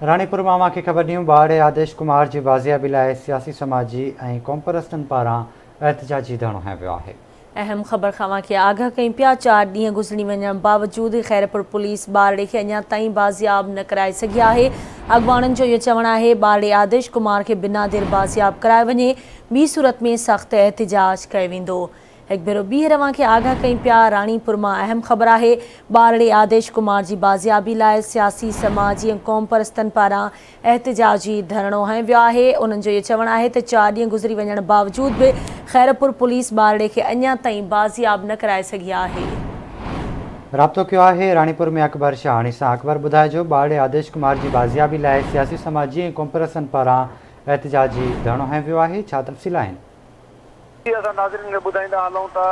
راڻيپور مان اوهان کي خبر ڏيون ٻارڙي آديش ڪمار جي بازيابي لاء سياسي سماجي ۽ قومپرستن پاران احتجاجي ڌرڻو هنيو ويو آهي. اهم خبر کان اوهان کي آگاهه ڪيون پيا چار ڏينهن گذري وڃڻ باوجود خيرپور پوليس ٻارڙي کي اڃا تائين بازياب نه ڪرائي سگهي آهي اڳواڻن جو اهو چوڻ آهي ٻارڙي آديش ڪمار کي بنا دير بازياب ڪرايو وڃي ٻي صورت ۾ سخت احتجاج ڪيو ويندو هڪ ڀيرو ٻيهر اوهان کي آگاهه ڪيون پيا، راڻيپور مان اهم خبر آهي، ٻارڙي آديش ڪمار جي بازيابي لاء سياسي، سماجي ۽ قومپرستن پاران احتجاجي ڌرڻو هنيو ويو آهي، انهن جو اهو چوڻ آهي ته چار ڏينهن گذري وڃڻ باوجود به خيرپور پوليس ٻارڙي کي اڃا تائين بازياب نه ڪرائي سگهي آهي. رابطو ڪيو آهي راڻيپور ۾ اڪبر شاهاڻي سان، اڪبر ٻڌائجو ٻارڙي آديش ڪمار جي بازيابي لاء سياسي، سماجي ۽ قومپرستن پاران احتجاجي ڌرڻو هنيو ويو آهي، ڇا تفصيل آهن؟ جي اسان ناظرين کي ٻڌائيندا هلون ته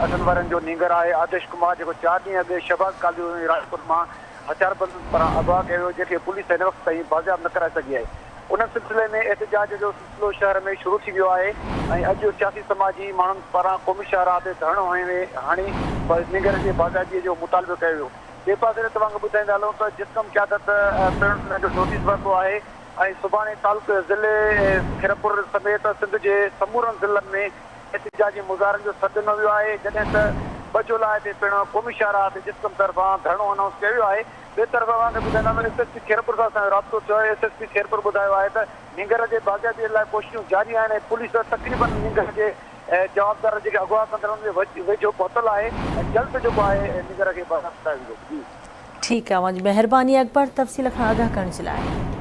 اٺن ورهين جو نينگر آهي آدرش ڪمار جيڪو چار ڏينهن اڳ شهباز ڪالوني راڻيپور مان هٿياربندن پاران اغوا ڪيو ويو جنهن کي پوليس هن وقت تائين بازياب نه ڪرائي سگهي آهي ان سلسلي ۾ احتجاج جو سلسلو شهر ۾ شروع ٿي ويو آهي ۽ اڄ سياسي سماجي ماڻهن پاران قومي شاهراهه تي ڌرڻو هڻي نينگر جي بازيابي جو مطالبو ڪيو ويو ٻئي پاسي تي توهان کي ٻڌائيندا هلون ته جسقم قيادت پڻ ان جو نوٽيس ورتو آهي ۽ سڀاڻي تعلقي ضلعي خيرپور سميت سنڌ جي سمورن ضلعن ۾ احتجاجي مظاهرن جو سڏ ڏنو ويو آهي جڏهن ته ٻه جولاء تي پڻ قومي شاهراهه تي جسقم طرفان ڌرڻو انائونس ڪيو ويو آهي ٻئي طرف اوهان کي ٻڌائينداسون ايس ايس پي خيرپور سان اسان جو رابطو ٿيو آهي ايس ايس پي خيرپور ٻڌايو آهي ته نينگر جي بازيابي لاء ڪوششون جاري آهن ۽ پوليس تقريبن نينگر جي جوابدار جيڪي اغوا ڪندڙ انهن جي ويجهو پهتل آهي ۽ جلد جيڪو آهي نينگر کي بازياب ڪرايو ويندو جي. ٺيڪ آ اوهان جي مهرباني اڪبر تفصيل کان آگاهه ڪرڻ جي لاء.